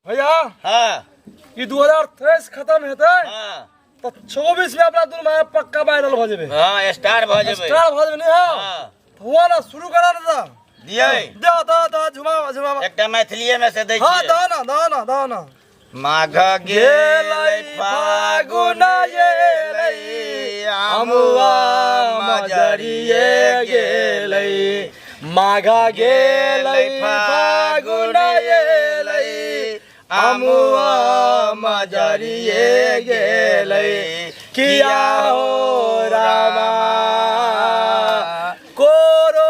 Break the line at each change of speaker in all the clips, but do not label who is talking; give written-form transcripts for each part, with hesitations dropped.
भैया
हाँ
ई 2023 खत्म हेतै
हाँ
तऽ 24 में अपना दुनू भाई पक्का वायरल भऽ जेबै।
हाँ, स्टार भऽ जेबै।
स्टार भऽ जेबै। नहीं हाँ
हाँ
हुआ ना, शुरू करा ना तऽ।
दियै।
दे दे दे, झुमा झुमा।
एकटा मैथिलीए में से दै
हाँ
छियै।
दह ना, दह ना, दह ना।
माघ गेलै
फागुन एलै, अमुआ मजरिए गेलै। माघ गेलै फागुन एलै, अमुआ मजरिए गेलै। किया हो रामा, कोरो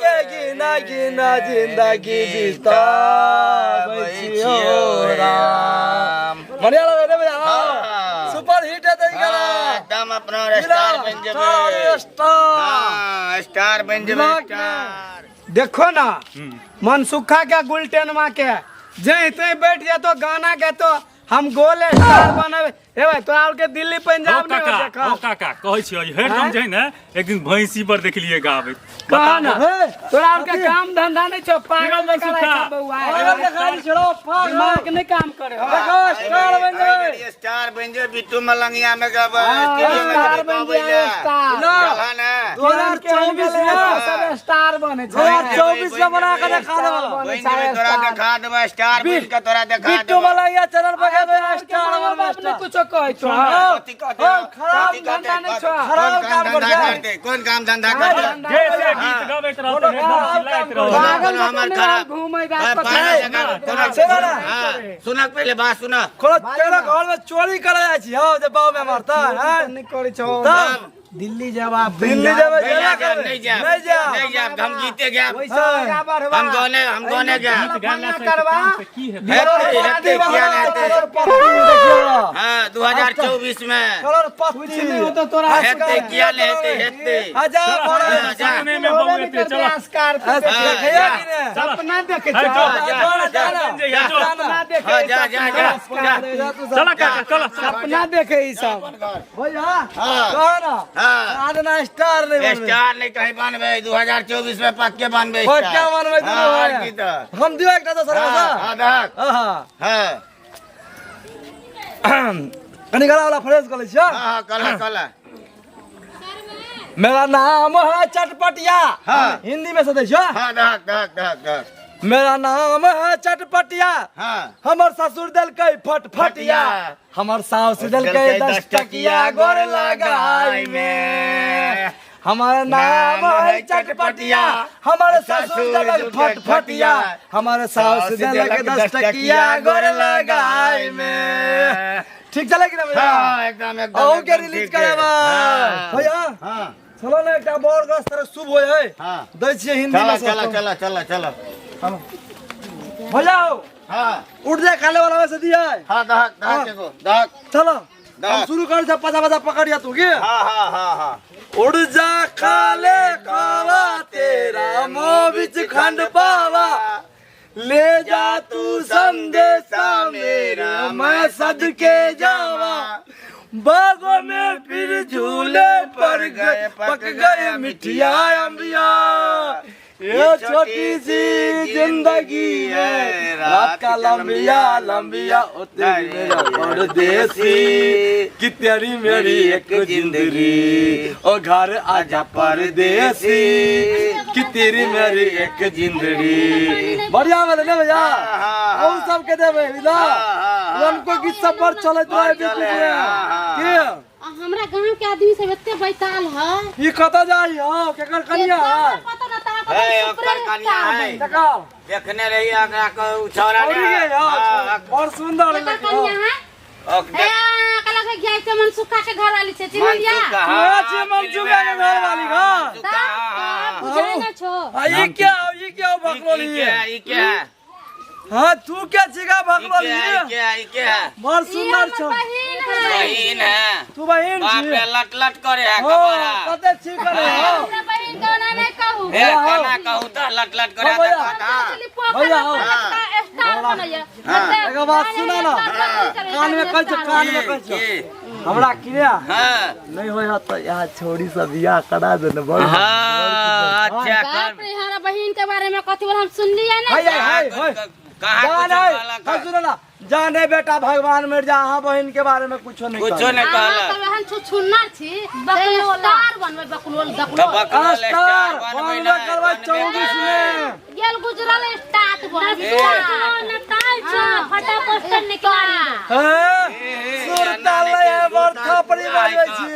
के गिना गिना जिंदगी बिताबै छियौ राम। बढ़िया लगे रे भैया।
हाँ।
सुपर हिट है तई गाना।
हाँ, एकदम अपना स्टार बन जेबै।
स्टार।
हाँ, स्टार बन जेबै।
दिमाग में।
स्टार।
देखो ना मनसुखा के गुलटेनमा के जहीं तहीं बैठ जातो, गाना के तो हम गोल स्टार बनबे। ए भाई, तोरा और के दिल्ली
हौ
पंजाब नहीं
काका
हो देखा।
हौ काका, कहै छियै हरदम
आँय?
जे है ने एक दिन भैंसी पर देखलियै गाबैत।
कहा ना।
हे,
तोरा और के काम धंधा नहीं छो, पागल
मनसुखा।
जकाँ रहै छौ बौआ।
पागल जकाँ रहै छौ, पागल।
दिमाग नहीं काम करे हो।
देखो स्टार बन जेबै।
स्टार बन जेबै, बिट्टू मलंगिया में गाबै,
हाँ,
स्टेडियम में
स्टार बन
गाबै
जाए,
लए।
स्टार।
ना।
चलह ने।
2024 में
सब स्टार बने छै।
2024 में बना के देखा देबो।
बनि जेबै, तोरा देखा देबै, स्टार बनि के तोरा देखा
बिट्टू
देबै।
मलंगिया चैनल पर गेबै, स्टार
बाप
बनबै
ने
स्टार।
कुछो कहै छौ।
हाँ।
कथी कहतै?
हाँ, खराब
कथी कहतै?
धंधा नहीं छौ।
खराब
कोन
काम
काम
कर
धंधा
जाए।
करतै? कोन काम धंधा करतै?
जे से गीत गाबैत रहतै, हरदम चिल्लाइत रहतै।
पागल
कोनो हमर
जकाँ
खराब
घूमै रात
पागल
पकड़ै।
जकाँ कोनो-
सुनऽ ना।
हाँ, सुनक पहिले बात सुनक।
कोनो तेरा घर में चोरी करे जाइ छी हौ जे बाऊ में मारता है।
नहीं करै छौ।
तब
दिल्ली जब आप
दिल्ली जेबै,
नहीं
जेबे
जायब,
करबै।
नहीं जायब,
नहीं जायब।
नहीं जायब, हम गीते गायब।
वैसा आगा बढ़वा।
हम गाने गायब।
गीत गाला से
करवा।
काम से की हेतै?
हेतै, हेतै, किया नहि हेतै?
देखियौ।
हाँ, 2024 में
करोड़पति।
कुछ नहीं होतो तोरा।
हेतै, किया नहि हेतै? हेतै।
आजा बड़ा।
हाँ, जा।
सपने में बौएतै, चल।
देखिए कि ने।
सपना देखे
है,
छौ।
जो,
जा, जा, जा।
बन जइहे, जो।
सपना देखे।
हाँ, जा, जा, जा, जा।
चल काका, चल।
सपना देखे ई सब।
भैया
हाँ।
कहो ना।
हाँ।
आज ना स्टार नहीं बनबे।
स्टार नहीं कहीं बनबे, 2024 में पक्के बनबे।
पक्का
स्टार।
बनबे दुनू
हाँ,
भाई।
और की तऽ।
हम दियो एकटा दोसर
हाँ,
भाषा।
हाँ, दहक।
हाँ।
हाँ,
कनी गला वाला फ्रेश कर लै छियै।
हाँ, हाँ, कला, कला।
मेरा नाम है चटपटिया।
हाँ।
हिंदी में से दै छियै।
हाँ, दहक, दहक, दहक, दहक।
मेरा नाम है चटपटिया।
हाँ।
हमर ससुर देलकै फटफटिया, हमर साउस देलकै 10 टकिया गोर लगाई में। हमर नाम है चटपटिया, हमर ससुर देलक फटफटिया, हमर साउस देलक 10 टकिया गोर लगाई में। ठीक चले कि ना भैया?
हाँ, एकदम एकदम।
अहूँ के
एकदम
रिलीज
ठीक है।
करेबै।
हाँ।
भैया
हाँ।
चलो ने, एकटा बड़ गछ तरह शुभ होय है।
हाँ।
दै छियै हिंदी
चलो
में।
चलो चलो चलो चलो।
भैया हो,
हाँ।
उठ जाए काले वाला में से दिया है।
हाँ, दहक, दहक।
हाँ।
एगो दहक।
चलो, हम
दहक।
शुरू कर जा, पचा पचा पकड़िया तू की।
हाँ हाँ हाँ हाँ
उड़ जा काले कावा, तेरा मोह बिच खंड पावा, ले जा तू संदेशा मेरा, मैं सदके जावा। बागों में फिर झूले पर गए, पक गए मिठिया अंबिया, ये छोटी सी जिंदगी है, रात का लंबिया लंबिया, ओ तेरी मेरा परदेसी कि तेरी मेरी एक जिंदगी, ओ घर आजा परदेसी कि तेरी मेरी एक जिंदगी। बढ़िया भेलै ने भैया?
हाँ, हाँ।
और सबके देबै ना।
हाँ, हाँ।
उनको गीत सब पर चलैत रहे
बड़
बीच
चले,
में।
हाँ, हाँ।
की
आ हमरा गांव के आदमी सब एते बैताल है।
ई कतऽ जाइ हो, केकर कनिया है?
पता ना तहां
है, ओकर कनिया है।
केकर?
देखने रही एकरा के उ छौड़ा
छौड़ी
ने।
के हो?
हाँ,
बड़ सुंदर
केकर
लगे
कनिया
हो।
है?
ओक-
ए कला के गाय के मनसुखा के घर वाली छै, चिन्हलिया?
मनसुखा,
तू छी मनसुखा के घर वाली का?
मनसुखा, हाँ, हाँ।
बुझै ना छो।
आ ई क्या, ई क्या भकलोल?
ई
ई
के है, ई के है?
हाँ, तू क्या छिका
ई
भकलोल?
के है, ई
ई
के है, ई के है?
बड़
ई
सुंदर
हमर
छौ।
बहिन है।
बहिन है।
तू बहिन
बाप
छी?
रे, लट लट करे है
हो
कबाड़ा।
कते छी करे हो।
हमरा बहिन के ओना नहीं कहू।
हे, केना कहू तऽ लट लट करे
हाँ, भैया।
है तऽ।
चली पोखर
भैया,
में
हो।
पड़ल स्टार बनैया।
एगो बात सुना ना। कान में कहै छौ, कान में कहै छौ।
की?
हमरा किया
हाँ।
नहीं होय है तऽ यहाँ छोड़ी सब बियाह करा दे ने बड़।
हाँ, अच्छा।
बाप रे, हमरा बहिन के बारे में कथी बोल, हम सुनलियै ना।
हाय हाय हाय।
कहाँ कुछो
जाने
कहलक?
हाँ, सुनो ना, जाने बेटा भगवान मर जा, अहाँ बहिन के बारे में कुछो नहीं
कुछो
कहलक।
नहीं
अहाँ
कहलक।
सब एहन छुछुन्नर छी
बकलोला।
स्टार बनबै, बकलोल
तऽ
दकलोल।
बकलोल
स्टार
स्टार बनबै
बनबे
नहि,
करबै
बनबे
24
करबै।
में।
गेल गुजरल स्टार्ट बनबै।
न ताल छ फटा पोस्टर निकाली।
हैं?
ए,
सुर
ए,
ताल
ए,
है, बड़
सुर
थपड़ी
ताल
बजबै
है।
छी।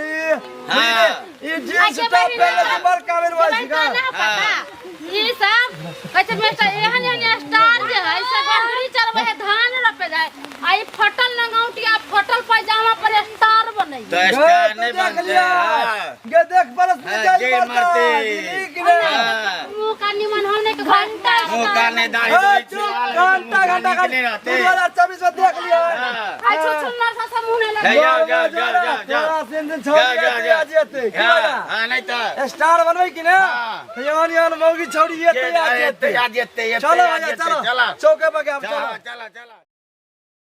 हाँ।
ई जींस टॉप पहनले छी, बड़ काबिल बजै छी का?
पता ई सब कहै छै बेटा एहन एहन स्टार जे है से बकरी चरबै है, धान रोपे जाय, आ ई फटल लंगौटी आ फटल पैजामा पर स्टार बनै।
तऽ
गे,
स्टार
तो
नहि
देख
बनतै।
लिया।
हाँ।
गे देख बरस में
हाँ,
जाई
जे
मरता,
मरते।
दिल्ली की ने।
हाँ।
मुँह का निमन होने के घंटा
मुँह कान नहि दाढ़ी
ए,
धोइ
चुप,
छी,
घंटा घंटा
नीक नहि रहतै।
2024 में देख लिया।
हाँ।
आ छुछुन्नर सा सब मुँह नहि
हे,
लगे।
जाओ, जाओ, जाओ, जाओ, जाओ।
तोरा से दिन
जाओ,
छोड़ी
जाओ,
एते
जाओ।
आज एते, की
हाँ,
बाजा?
हाँ, नहीं तऽ।
स्टार बनबै की ने?
हाँ।
यौन यौन मौगी छोड़ी एते आज
एते
एते।
आज एते, एते
चलो
आज
भैया,
एते,
चलो
चला।
चौके पर के अब चलो।
चला, चला, चला।